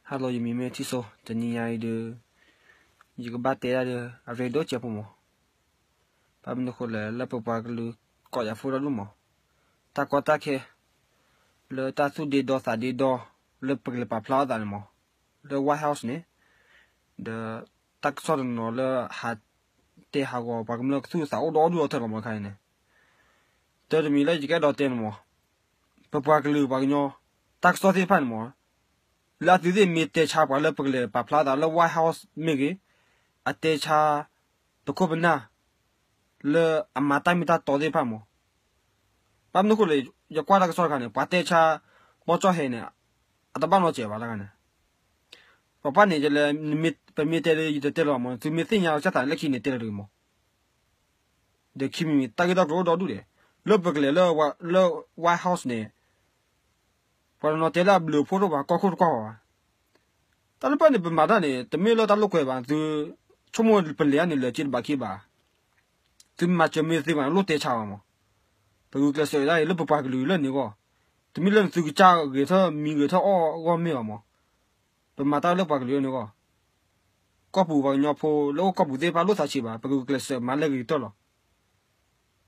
Hello, ယမံၤမ့ၢ်ထံၣ်စိ, တနံၤညါအံၤဒီး ယကဘၣ်တဲဒၣ်ဒီး အရ့ဒိၣ်ကဲဖိမး. ဘၣ်မနုၤဃိလဲၣ် လၢပပှၤကလုာ်ကိးယၤဖိဒီဒူၣ်မး, တၢ်ကီတၢ်ခဲ လၢတၢ်သူၣ်ဒ့ဒီသးဒ့ဒီ လၢပကလဲၤပာ်ဖျါအသးန့ၣ်မး, လၢ White House န့ၣ်, ဒီးတၢ်ကစီၣ်တနီၤလၢဟး တဲဟးဂီၤပှၤကမျၢၢ်ကသူၣ်ကသးအိၣ်ဒီဒူၣ်ဒီထၢလီၤမးခါအံၤန့ၣ်, တၢ်တမံၤလၢယကအဲၣ်ဒိးတဲန့ၣ်မး, ပပှၤကလုာ်ပှၤကညီ တၢ်ကစီၣ်သ့ၣ်တဖၣ်န့ၣ်မး, လၢအသုသ့ၣ်မ့ၢ်တဲဆါပှၤလၢပကလဲၤပာ်ဖျါသးလၢ White House မ့ၢ်ဂ့ၤ, အတဲဆါ ပခိၣ်ပနၢ် လၢအမၤတၢ်မ့ၢ်တၢ်တီသ့ၣ်တဖၣ်မး. ဘၣ်မနုၤဃိလဲၣ် ယကွၢ်တၢ်ကစီၣ်တခါန့ၣ် ပှၤတဲဆါ ဘီကၠီၣ်ဟဲန့ၣ် အတဘၣ်နီတစဲးဘၣ်လၢဂၤန့ၣ်, ပှၤပၢ်န့ၣ်လဲၣ်, ပမ့ၢ်တဲလၢယတတဲလၢၤဘၣ်မး, သုမ့ၢ်သ့ၣ်ညါလီၤကၢ်သးန့ၣ် လၢခံန့ၣ်တဲလၢၤတဂ့ၤမး. ဒီးခံမံၤမံၤ တၢ်ဂ့ၢ်တၢ်ကျိၤအိၣ်ဒီဒူၣ်ဒဲး, လၢပကလဲၤလၢ လၢ White House န့ၣ်, ပှၤတနီၤတဲလၢအဘျုးအဖှိၣ်တအိၣ်ဘၣ် ကီၢ်ခိၣ်တကွၢ်ဘၣ်ဘၣ်. တၢ်တဖၣ်န့ၣ် ပမၤတၢ်န့ၣ် တမ့ၢ်လၢတၢ်လိာ်ကွဲဘၣ်, သုဆိကမိၣ်ပလဲၤန့ၣ် လဲၤက့ၤတဘၣ်ခံဘၣ်. သုမၤစၢၤမ့ၢ်တသ့ဘၣ်န့ၣ် လိၣ်တဲဆါဘၣ်မး. ပဂုာ်ကျဲးစၢးဒၣ်အံၤလၢပပှၤကလုာ်လၢန့ၣ်အဂီၢ်, တမ့ၢ်လၢနသုကစၢ်ဂဲၤထၢၣ်မံဂဲၤထၢၣ်အီၣ်အဂီၢ်မ့ၢ်ဘၣ်မး. ပမၤတၢ်လၢပှၤကလုာ်လၢန့ၣ်အဂီၢ်, ကီၢ်ပူၤပှၤကညီဖိလၢအိၣ်ကီၢ်ပူၤသ့ၣ်တဖၣ်လိၣ်သးဆံးဘၣ်, ပဂုာ်ကျဲးစၢးမၤလၢဂ့ၤကတၢၢ်လီၤ.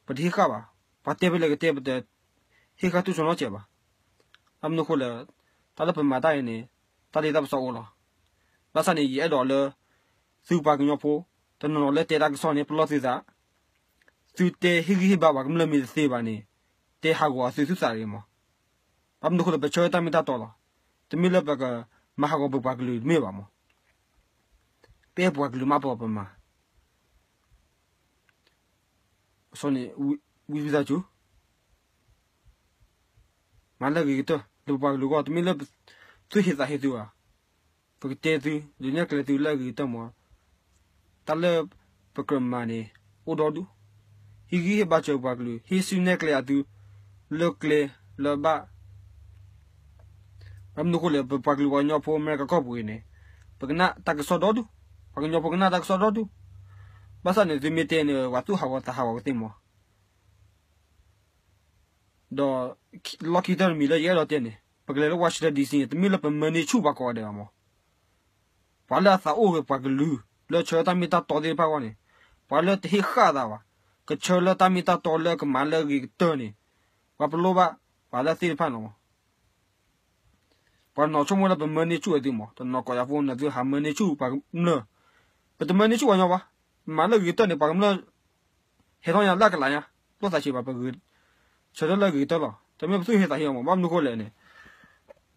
ပတဟ့ၣ်ဃာ်ဘၣ်, ပှၤတဲဖဲလဲၣ်ကတဲ ပတဟ့ၣ်ဃာ်တူၢ်ဆိနီတစဲးဘၣ်. ဘၣ်မနုၤဃိလဲၣ်, တၢ်လၢပမၤတၢ်အံၤန့ၣ် တၢ်လ့တၢ်ပစီအိၣ်လီၤ. ဘၣ်ဆၣ်န့ၣ် ယအဲၣ်ဒိးလၢ သုပှၤကညီဖိ တနီၤနီၤလၢတဲတၢ်ကစီၣ်န့ၣ် ပလီၢ်သုသး, သုတဲဟ့ၣ်ဂံၢ်ဟ့ၣ်ဘါပှၤကမျၢၢ်မ့ၢ်တသ့ဘၣ်န့ၣ်, တဲဟးဂီၤအသုသူၣ်သးတဂ့ၤမး. ဘၣ်မနုၤဃိလဲၣ် ပဆၢတၢ်မ့ၢ်တၢ်တီလီၤ. တမ့ၢ်လၢပကမၤဟးဂီၤပပှၤကလုာ်တမ့ၢ်ဘၣ်မး. ပအဲၣ်ပှၤကလုာ်မးပပမၤ အန့ၣ် ဝံသးစူၤ မၤလၢဂ့ၤကတၢၢ် လၢပပှၤကလုာ်အဂီၢ်, တမ့ၢ်လၢသုဟ့ၣ်သးဟ့ၣ်သုဘၣ်. ပကတဲသု ဒုးနဲၣ်ကျဲသုလၢအဂ့ၤကတၢၢ်မး. တၢ်လၢပကြၢးမၤန့ၣ် အိၣ်ဒီဒူၣ်, ဟ့ၣ်ဂံၢ်ဟ့ၣ်ဘါစၢၤပှၤကလုာ်, ဟ့ၣ်စုနဲၣ်ကျဲအသု လၢကျဲလၢဘၣ်. ဘၣ်မနုၤဃိလဲၣ် ပပှၤကလုာ်ပှၤကညီဖိအမဲရကၤကီၢ်ပူၤအံၤန့ၣ် ပကနၣ်တၢ်ကစီၣ်ဒီဒူၣ်, ပှၤကညီဖိကနၣ်တၢ်ကစီၣ်ဒီဒူၣ်. ဘၣ်ဆၣ်န့ၣ် သုမ့ၢ်တဲန့ၣ် ပှၤသူၣ်ဟးဂီၤသးဟးဂီၤကသ့မး. ဒီးလီၢ်ခံကတၢၢ်တမံၤလၢယအဲၣ်ဒိးတဲန့ၣ် ပကလဲၤလၢ Washington D C န့ၣ် တမ့ၢ်လၢပမၢန့ၢ်ဆူၣ်ပှၤကိးဂၤဒဲးဘၣ်မး. ပှၤလၢအသးအိၣ်ဂ့ၤပှၤကလုာ် လၢဆၢတၢ်မ့ၢ်တၢ်တီသ့ၣ်တဖၣ်အဂီၢ်န့ၣ်, ပှၤလၢတဟ့ၣ်ဃာ်သးဘၣ်, ကဆၢလၢတၢ်မ့ၢ်တၢ်တီလၢကမၤလၢအဂ့ၤကတၢၢ်န့ၣ်, ပှၤပလိၣ်ဘၣ် ပှၤလၢသ့ၣ်တဖၣ်န့ၣ်မး. ပှၤတနီၤဆိကမိၣ်လၢပမၢန့ၢ်ဆူၣ်အသုမး, တနီၤကိးယၤဖိန့ၣ် သုဟးမၢန့ၢ်ဆူၣ်ပှၤကမျၢၢ်, ပတမၢန့ၢ်ဆူၣ်ပှၤကညီဘၣ်. မၤလၢဂ့ၤကတၢၢ်န့ၣ် ပှၤကမျၢၢ် ဟဲထီၣ်ညါလၢအကလးညါ, လိၣ်သးဆံးဘၣ် ပဂ့ၤဆၢထၢၣ်လၢဂ့ၤကတၢၢ်လီၤ. တမ့ၢ်ပသူၣ်ဟ့သးဟ့အီၤမး, ဘၣ်မနုၤဃိလဲၣ်န့ၣ်,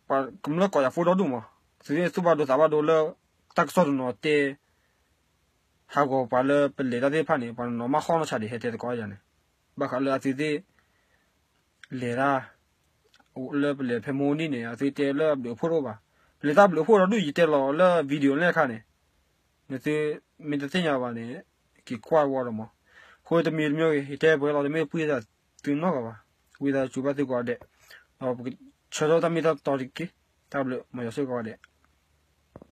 ပှၤကမျၢၢ်ကိးယၤဖိဒီဒူၣ်မး, သုသ့ၣ်သူၣ်ဘၣ်ဒိသးဘၣ်ဒိလၢ တၢ်ကစီၣ်တနီၤတဲ ဟးဂီၤပှၤလၢပလဲၤတၢ်သ့ၣ်တဖၣ်န့ၣ် ပှၤတနီၤမးဟီၣ်နီၢ်ဆါဒံး ဟဲတဲသကိးယၤန့ၣ်, ဘၣ်ဃးလၢအသုသ့ၣ် လဲၤတၢ် လၢပလဲၤဖဲမိၢ်နံၤန့ၣ် အသုတဲလၢအဘျုးအဖှိၣ်တအိၣ်ဘၣ်. ပလဲၤတၢ်ဘျုးအဖှိၣ်ဒီဒူၣ် ယတဲလီၤလၢ video န့ၣ်အခါန့ၣ်, နသုမ့ၢ်တသ့ၣ်ညါဘၣ်န့ၣ် က့ၤကွၢ်ဝီဒီးမး. အဃိတမံၤတမံၤဂ့ၤ ယတဲပှဲၤလီၤ တမ့ၢ်ပှံၢ်သးသုနီတဂၤဘၣ်. ဝံသးစူၤဘၣ်သုကိးဂၤဒဲး, ဒီးပကဆၢထၢၣ်တၢ်မ့ၢ်တၢ်တီတက့ၢ်. တၢ်ဘျုးမၤယွၤဆိၣ်ဂ့ၤကိးဂၤဒဲး.